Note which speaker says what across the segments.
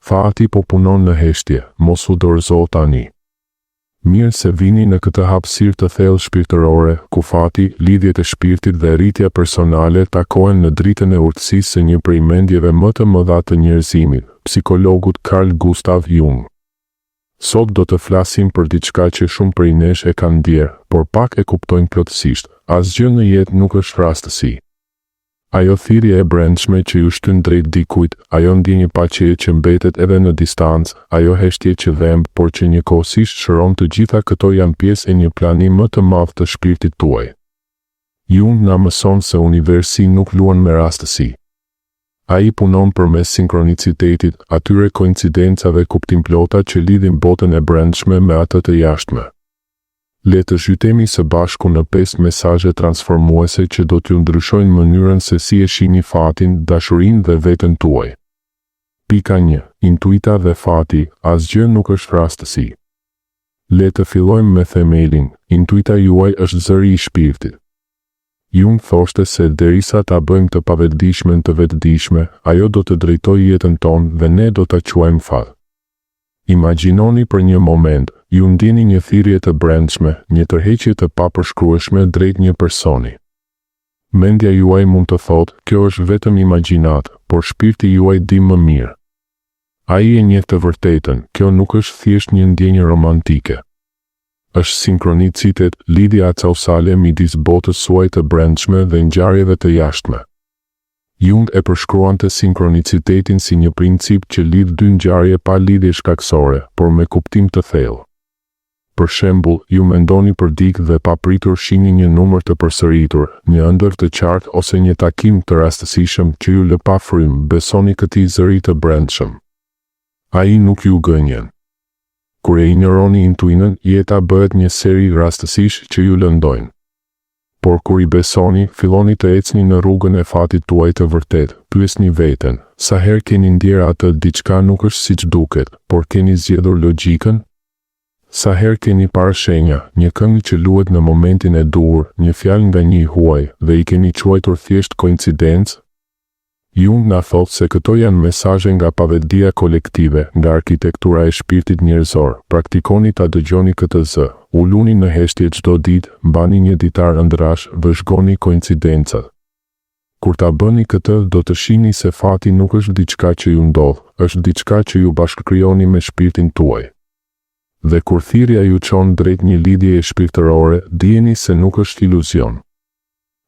Speaker 1: Fati po punon në heshtje, mos u dorëzo tani. Mirë se vini në këtë hapësirë të thellë shpirtërore, ku fati, lidhjet e shpirtit dhe rritja personale takohen në dritën e urtësisë së një prej mendjeve më të mëdha të njerëzimit, psikologut Carl Gustav Jung. Sot do të flasim për diçka që shumë prej nesh e kanë ndjerë, por pak e kuptojnë plotësisht, asgjë në jetë nuk është rastësi. Ajo thirrje e brendshme që ju shtyn drejt dikujt, ajo ndjenjë paqeje që mbetet edhe në distancë, ajo heshtje që dhemb por që njëkohësisht shëron të gjitha këto janë pjesë e një plani më të madh të shpirtit tuaj. Jung na mëson se universi nuk luan me rastësi. Ai punon përmes sinkronicitetit, atyre koincidencave kuptimplota që lidhin botën e brendshme me atë të jashtme. Le të zhytemi së bashku në pesë mesazhe transformuese që do t'ju ndryshojnë mënyrën se si e shihni fatin, dashurinë dhe veten tuaj. Pika një, Intuita dhe fati, asgjë nuk është rastësi. Le të fillojmë me themelin, intuita juaj është zëri i shpirtit. Jung thoshte se derisa ta bëjmë të pavetëdijshmen të vetëdijshme, ajo do të drejtojë jetën tonë dhe ne do ta quajmë fat. Imagjinoni për një moment, ju ndjeni një thirrje të brendshme, një tërheqje të papërshkrueshme drejt një personi. Mendja juaj mund të thotë, kjo është vetëm imagjinatë, por shpirti juaj di më mirë. Ai e njeh të vërtetën, kjo nuk është thjesht një ndjenjë romantike. Është sinkronicitet, lidhja akausale midis botës suaj të brendshme dhe ngjarjeve të jashtme. Jung e përshkruante sinkronicitetin si një princip që lidh dy ngjarje pa lidhje shkakësore, por me kuptim të thellë. Për shembull, ju mendoni për dikë dhe papritur shihni një numër të përsëritur, një ëndërr të qartë ose një takim të rastësishëm që ju lë pa frymë, besoni këtij zëri të brendshëm. Ai nuk ju gënjen. Kur e injoroni intuinën, jeta bëhet një seri rastësish që ju lëndojnë. Por kur i besoni, filloni të ecni në rrugën e fatit tuaj të vërtetë, pyesni veten, sa herë keni ndjerë atë diçka nuk është siç duket, por keni zgjedhur logjikën? Sa herë keni parë shenja, një këngë që luhet në momentin e duhur, një fjalë nga një i huaj, dhe i keni quajtur thjesht koincidencë? Jung na thotë se këto janë mesazhe nga pavetëdija kolektive, nga arkitektura e shpirtit njerëzor. Praktikoni ta dëgjoni këtë zë. Uluni në heshtje çdo ditë, mbani një ditar ëndrrash, vëzhgoni koincidencat. Kur ta bëni këtë, do të shihni se fati nuk është diçka që ju ndodh, është diçka që ju bashkëkrijoni me shpirtin tuaj. Dhe kur thirrja ju çon drejt një lidhjeje shpirtërore, dijeni se nuk është iluzion.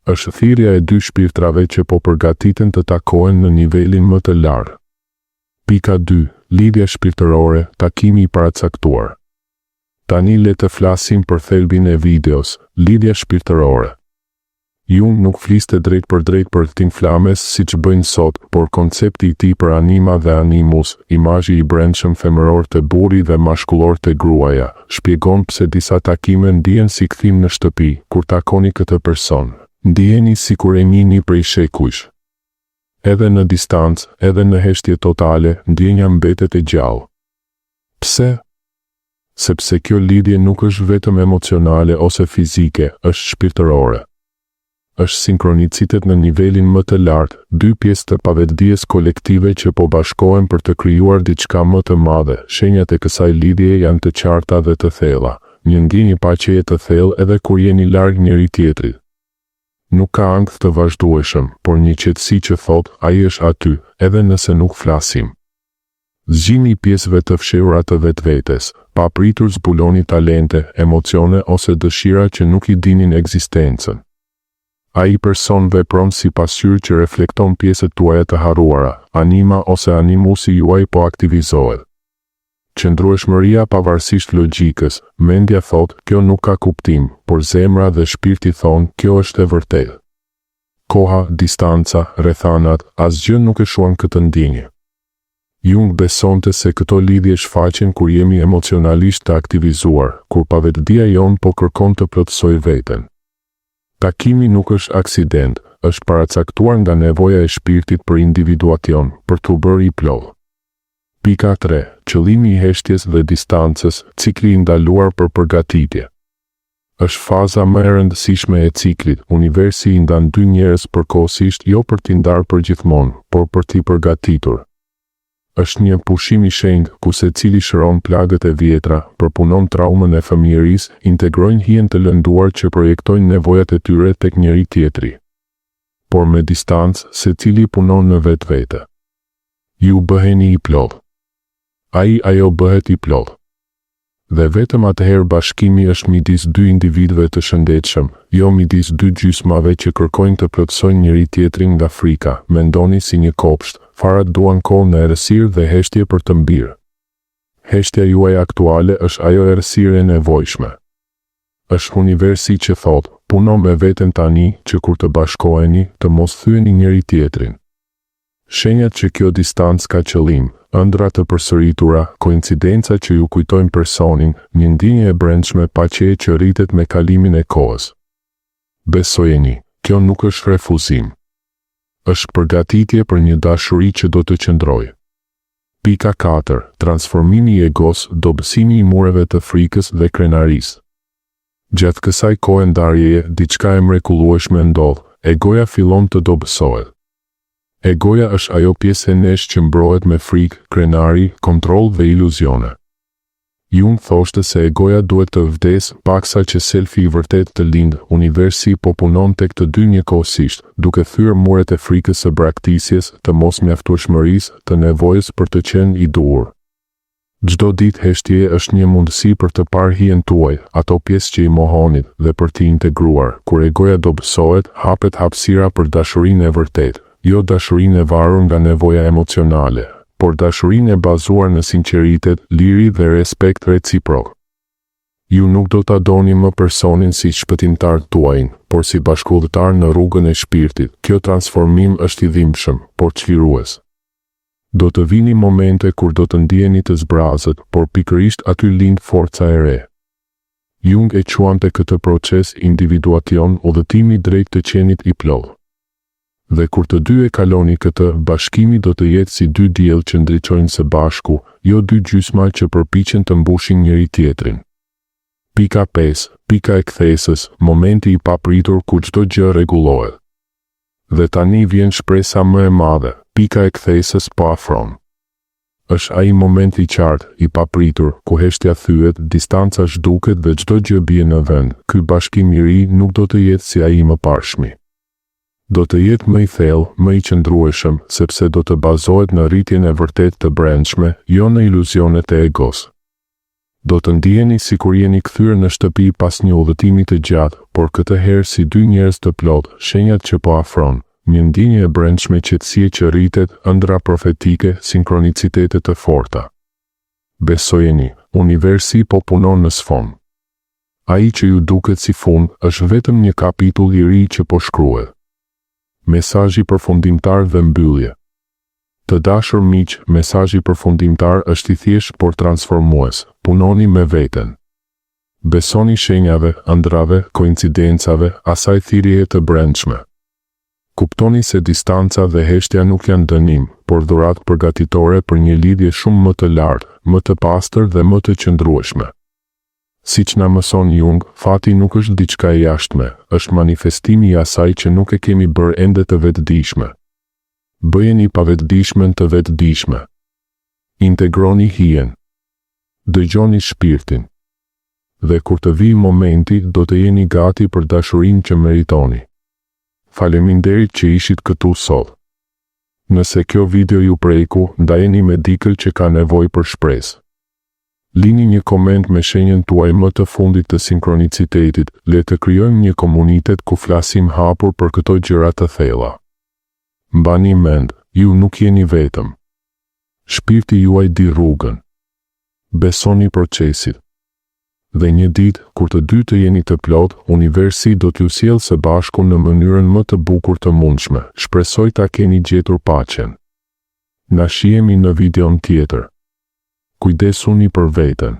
Speaker 1: Është thirrja e dy shpirtrave që po përgatiten të takohen në nivelin më të lartë. Pika dy, Lidhja shpirtërore, takimi i paracaktuar. Tani le të flasim për thelbin e videos, lidhja shpirtërore. Jung nuk fliste drejtpërdrejt për twin flames siç bëjnë sot, por koncepti i tij për anima dhe animus, imazhi i brendshëm femëror te burri dhe mashkullor te gruaja, shpjegon pse disa takime ndihen si kthim në shtëpi, kur takoni këtë person, ndiheni sikur e njihni prej shekujsh. Edhe në distancë, edhe në heshtje totale, ndjenja mbetet e gjallë. Pse? Sepse kjo lidhje nuk është vetëm emocionale ose fizike, është shpirtërore. Është sinkronicitet në nivelin më të lartë, dy pjesë të pavetëdijes kolektive që po bashkohen për të krijuar diçka më të madhe, shenjat e kësaj lidhjeje janë të qarta dhe të thella, një ndjenjë paqeje të thellë edhe kur jeni larg njëri-tjetrit. Nuk ka ankth të vazhdueshëm, por një qetësi që thotë, ai është aty, edhe nëse nuk flasim. Zgjimi i pjesëve të fshehura të vetvetes, papritur zbuloni talente, emocione ose dëshira që nuk i dinin ekzistencën. Ai person vepron si pasqyrë që reflekton pjesët tuaja të harruara, anima ose animusi juaj po aktivizohet. Qëndrueshmëria pavarësisht logjikës, mendja thotë, kjo nuk ka kuptim, por zemra dhe shpirti thonë, kjo është e vërtetë. Koha, distanca, rrethanat, asgjë nuk e shuan këtë ndjenjë. Jung besonte se këto lidhje shfaqen kur jemi emocionalisht të aktivizuar, kur pavetëdija jonë po kërkon të plotësojë veten. Takimi nuk është aksident, është paracaktuar nga nevoja e shpirtit për individuation, për t'u bërë i plotë. Pika 3, Qëllimi i heshtjes dhe distancës, cikli i ndaluar për përgatitje. Është faza më e rëndësishme e ciklit, universi i ndan dy njerëz përkohësisht jo për t'i ndarë përgjithmonë, por për t'i përgatitur. Është një pushim i shenjtë, ku secili shëron plagët e vjetra, përpunon traumën e fëmijërisë, integrojnë hijen të lënduar që projektojnë nevojat e tyre tek njëri-tjetri. Por me distancë, secili punon në vetvete. Ju bëheni i plotë. Ai ajo bëhet i plotë. Dhe vetëm atëherë bashkimi është midis dy individëve të shëndetshëm, jo midis dy gjysmave që kërkojnë të plotësojnë njëri-tjetrin nga frika, mendoni si një kopsht, farat duan kohë në errësirë dhe heshtje për të mbirë. Heshtja juaj aktuale është ajo errësirë e nevojshme. Është universi që thotë, puno me veten tani, që kur të bashkoheni, të mos thyeni njëri-tjetrin. Shenjat që kjo distancë ka qëllim, ëndrra të përsëritura, koincidenca që ju kujtojnë personin, një ndjenjë e brendshme paqeje që rritet me kalimin e kohës. Besojeni, kjo nuk është refuzim. Është përgatitje për një dashuri që do të qëndrojë. Pika 4, Transformimi i egos, dobësimi i mureve të frikës dhe krenarisë. Gjatë kësaj kohe ndarjeje, diçka e mrekullueshme ndodh, egoja fillon të dobësohet. Egoja është ajo pjesë e nesh që mbrohet me frikë, krenari, kontroll dhe iluzione. Jung thoshte se egoja duhet të vdesë paksa që selfi i vërtetë të lindë, universi po punon tek të dy njëkohësisht, duke thyer muret e frikës së braktisjes, të mosmjaftueshmërisë, të nevojës për të qenë i duhur. Çdo ditë heshtjeje është një mundësi për të parë hijen tuaj, ato pjesë që i mohonit, dhe për t'i integruar. Kur egoja dobësohet, hapet hapësira për dashurinë e vërtetë. Jo dashurinë e varur nga nevoja emocionale, por dashurinë e bazuar në sinqeritet, liri dhe respekt reciprok. Ju nuk do ta doni më personin si shpëtimtar tuajin, por si bashkëudhëtar në rrugën e shpirtit. Kjo transformim është i dhimbshëm, por çlirues. Do të vini momente kur do të ndiheni të zbrazët, por pikërisht aty lind forca e re. Jung e quante këtë proces individuation udhëtimi drejt të qenit i plotë. Dhe kur të dy e kaloni këtë, bashkimi do të jetë si dy diell që ndriçojnë së bashku, jo dy gjysma që përpiqen të mbushin njëri-tjetrin. Pika 5, Pika e kthesës, momenti i papritur ku çdo gjë rregullohet. Dhe tani vjen shpresa më e madhe, pika e kthesës po afron. Është ai moment i qartë, i papritur, ku heshtja thyhet, distanca zhduket dhe çdo gjë bie në vend, ky bashkim i ri nuk do të jetë si ai i mëparshmi. Do të jetë më i thellë, më i qëndrueshëm, sepse do të bazohet në rritjen e vërtetë të brendshme, jo në iluzionet e egos. Do të ndiheni sikur jeni kthyer në shtëpi pas një udhëtimi të gjatë, por këtë herë si dy njerëz të plotë, shenjat që po afron, një ndjenjë e brendshme qetësie që rritet, ëndrra profetike, sinkronicitete të forta. Besojeni, universi po punon në sfond. Ai që ju duket si fund, është vetëm një kapitull i ri që po shkruhet. Mesazhi përfundimtar dhe mbyllje. Të dashur miq, mesazhi përfundimtar është i thjeshtë por transformues, punoni me veten. Besoni shenjave, ëndrrave, koincidencave, asaj thirrjeje të brendshme. Kuptoni se distanca dhe heshtja nuk janë dënim, por dhuratë përgatitore për një lidhje shumë më të lartë, më të pastër dhe më të qëndrueshme. Siç na mëson Jung, fati nuk është diçka e jashtme, është manifestimi i asaj që nuk e kemi bërë ende të vetëdijshme. Bëjeni pavetëdijshmen të vetëdijshme. Integroni hijen. Dëgjoni shpirtin. Dhe kur të vijë momenti, do të jeni gati për dashurinë që meritoni. Faleminderit që ishit këtu sot. Nëse kjo video ju preku, ndajeni me dikë që ka nevojë për shpresë. Lini një koment me shenjën tuaj më të fundit të sinkronicitetit, le të krijojmë një komunitet ku flasim hapur për këto gjëra të thella. Mbani mend, ju nuk jeni vetëm. Shpirti juaj di rrugën. Besoni procesit. Dhe një ditë, kur të dy të jeni të plotë, universi do t'ju sjellë së bashku në mënyrën më të bukur të mundshme. Shpresoj ta keni gjetur paqen. Na shihemi në videon tjetër. Kujdesuni për veten.